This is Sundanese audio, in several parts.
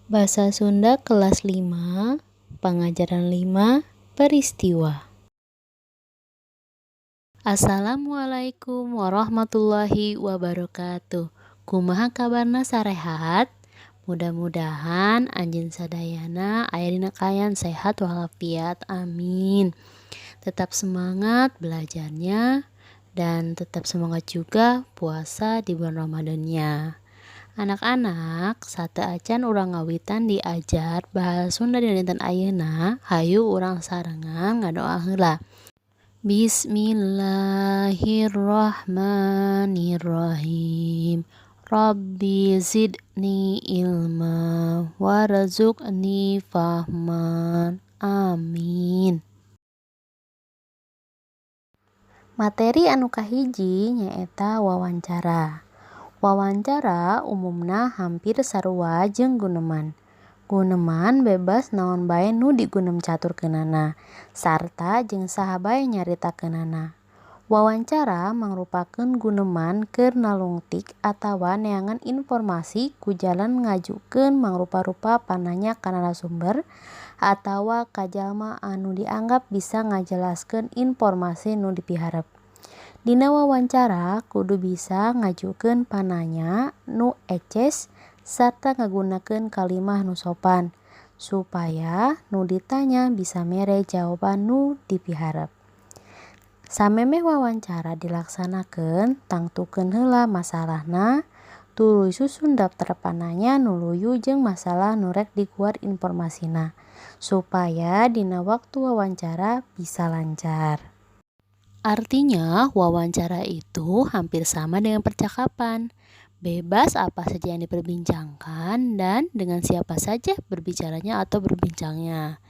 Basa Sunda kelas 5, pangajaran 5, peristiwa. Assalamualaikum warahmatullahi wabarakatuh. Kumaha kabarna, sarehat? Mudah-mudahan anjeun sadayana aya dina kaayaan sehat walafiat. Amin. Tetap semangat belajarnya dan tetap semangat juga puasa di bulan Ramadannya. Anak-anak, sateuacan urang ngawitan diajar bahasa Sunda dina dinten ayeuna, hayu urang sarengan ngadoa heula. Bismillahirrahmanirrahim. Rabbi zidni ilma warzuqni fahman. Amin. Materi anu kahiji nyaeta wawancara. Wawancara umumna hampir sarua jeung guneman. Guneman bebas naon bae nu digunem caturkeunana sarta jeung saha bae nyaritakeunana. Wawancara mangrupakeun guneman keur nalungtik atawa neangan informasi ku jalan ngajukeun mangrupa-rupa pananya ka narasumber atawa ka jalma anu dianggap bisa ngajelaskeun informasi nu dipiharep. Dina wawancara kudu bisa ngajukeun pananya nu eces sarta ngagunakeun kalimah nu sopan supaya nu ditanya bisa mere jawaban nu dipiharep. Samemeh wawancara dilaksanakeun, tangtukeun heula masalahna, tuluy susun daftar pananya nu luyu jeung masalah nu rek diguar informasina supaya dina waktu wawancara bisa lancar. Artinya, wawancara itu hampir sama dengan percakapan. Bebas apa saja yang diperbincangkan dan dengan siapa saja berbicaranya atau berbincangnya.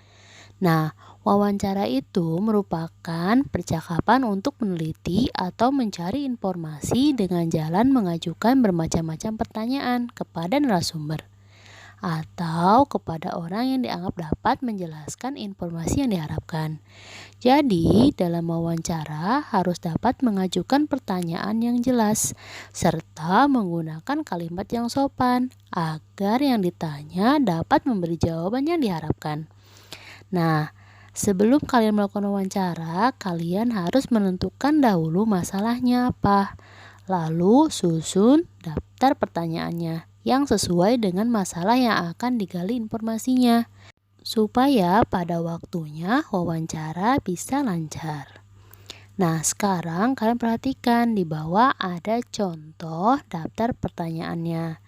Nah, wawancara itu merupakan percakapan untuk meneliti atau mencari informasi dengan jalan mengajukan bermacam-macam pertanyaan kepada narasumber atau kepada orang yang dianggap dapat menjelaskan informasi yang diharapkan. Jadi, dalam wawancara harus dapat mengajukan pertanyaan yang jelas serta menggunakan kalimat yang sopan agar yang ditanya dapat memberi jawaban yang diharapkan. Nah, sebelum kalian melakukan wawancara, kalian harus menentukan dahulu masalahnya apa. Lalu susun daftar pertanyaannya yang sesuai dengan masalah yang akan digali informasinya, supaya pada waktunya wawancara bisa lancar. Nah, sekarang kalian perhatikan di bawah ada contoh daftar pertanyaannya.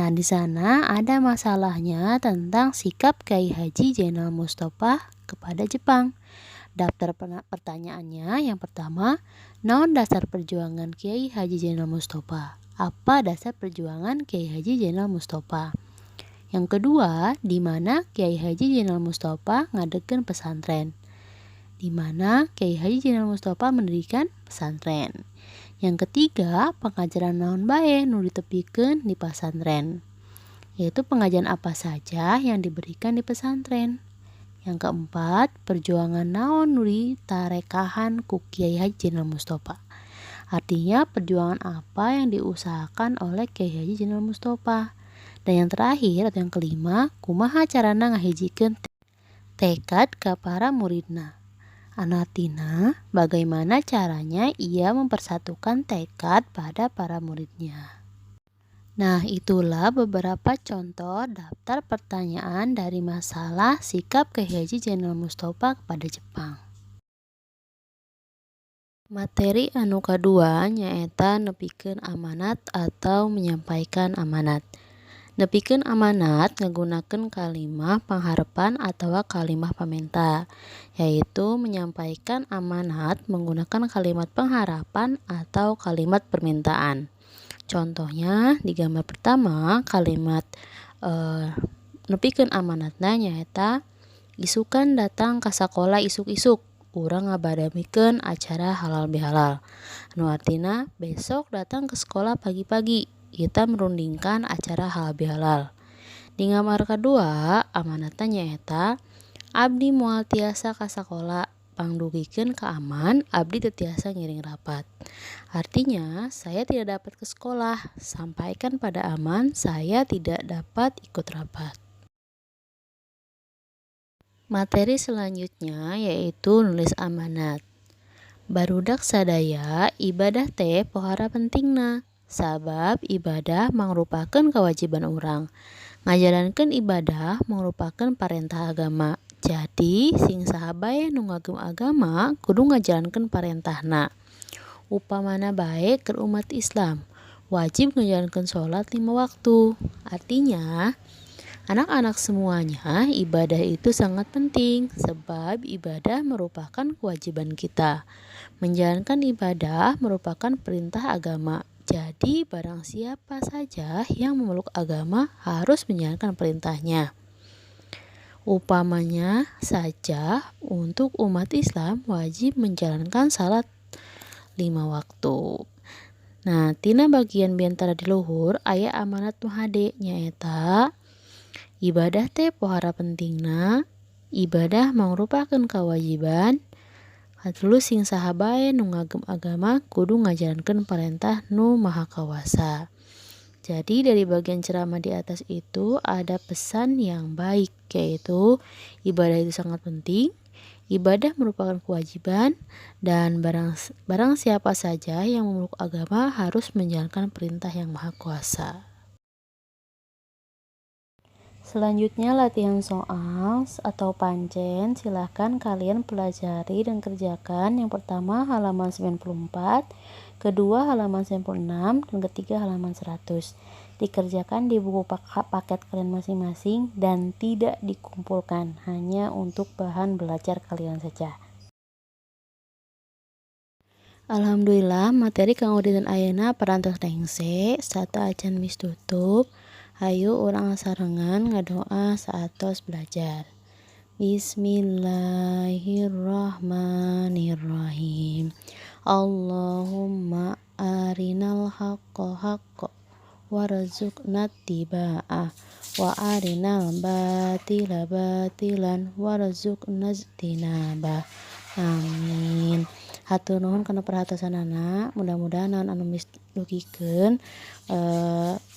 Nah, di sana ada masalahnya tentang sikap Kiai Haji Zainal Mustafa kepada Jepang. Daftar pertanyaannya yang pertama, naon dasar perjuangan Kiai Haji Zainal Mustafa? Apa dasar perjuangan Kiai Haji Zainal Mustafa? Yang kedua, di mana Kiai Haji Zainal Mustafa ngadegkeun pesantren? Di mana Kiai Haji Zainal Mustafa mendirikan pesantren? Yang ketiga, pengajaran naon bae nu ditepikeun di pesantren? Yaitu pengajian apa saja yang diberikan di pesantren. Yang keempat, perjuangan naon nu ditarekahan ku Kiai Haji Zainal Mustafa? Artinya, perjuangan apa yang diusahakan oleh Kiai Haji Zainal Mustafa? Dan yang terakhir atau yang kelima, kumaha carana ngahijikeun tekad ka para muridna? Artina, bagaimana caranya ia mempersatukan tekad pada para muridnya? Nah, itulah beberapa contoh daftar pertanyaan dari masalah sikap Kiai Haji Zainal Mustafa kepada Jepang. Materi anu kadua nyaeta nepikeun amanat atau menyampaikan amanat. Nepikeun amanat ngagunakeun kalimah pangharepan atawa kalimah pamenta, yaitu menyampaikan amanat menggunakan kalimat pengharapan atau kalimat permintaan. Contohnya di gambar pertama, kalimat nepikeun amanatna nyaeta isukan datang ka sakola isuk-isuk, urang ngabadamikeun acara halal bihalal. Anu artina, besok datang ke sekolah pagi-pagi, kita merundingkan acara halal bihalal. Di gambar kadua, amanatna nyaeta abdi moal tiasa ka sakola, pangdugikeun ka Aman, abdi teu tiasa ngiring rapat. Artinya, saya tidak dapat ke sekolah, sampaikan pada Aman saya tidak dapat ikut rapat. Materi selanjutnya yaitu nulis amanat. Barudak sadaya, ibadah teh pohara pentingna, sabab ibadah mangrupakeun kewajiban urang. Ngajalankeun ibadah mangrupakeun parentah agama. Jadi sing saha bae nu ngagem agama kudu ngajalankeun parentahna. Upamana bae keur umat Islam wajib ngajalankeun salat 5 waktu. Artinya, anak-anak semuanya, ibadah itu sangat penting sebab ibadah merupakan kewajiban kita. Menjalankan ibadah merupakan perintah agama. Jadi barang siapa saja yang memeluk agama harus menjalankan perintahnya. Upamanya saja untuk umat Islam wajib menjalankan salat 5 waktu. Nah, tina bagian biantara di luhur aya amanat nu hade, nyaeta ibadah teh pohara pentingna, ibadah mangrupakeun kewajiban. Katelu, sing saha bae nu ngagem agama kudu ngajalankeun parentah nu maha kawasa. Jadi dari bagian ceramah di atas itu ada pesan yang baik, yaitu ibadah itu sangat penting, ibadah merupakan kewajiban, dan barang siapa saja yang memeluk agama harus menjalankan perintah yang maha kuasa. Selanjutnya latihan soal atau pancen, silahkan kalian pelajari dan kerjakan. Yang pertama halaman 94, kedua halaman 96, dan ketiga halaman 100. Dikerjakan di buku paket kalian masing-masing dan tidak dikumpulkan, hanya untuk bahan belajar kalian saja. Alhamdulillah materi kanggo dinten ayeuna parantos rengse, sateuacan Miss tutup. Hayu urang sarengan ngadoa saatos belajar. Bismillahirrahmanirrahim. Allahumma arinal haqqa haqqa warzuqna ittiba'ah wa arinal batila batilan warzuqna ijtinabah. Amin. Hatur nuhun kana perhatosanana, mudah-mudahan naon anu Miss dugikeun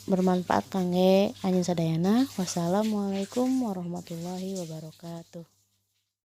bermanfaat kangge anjeun sadayana. Wassalamualaikum warahmatullahi wabarakatuh.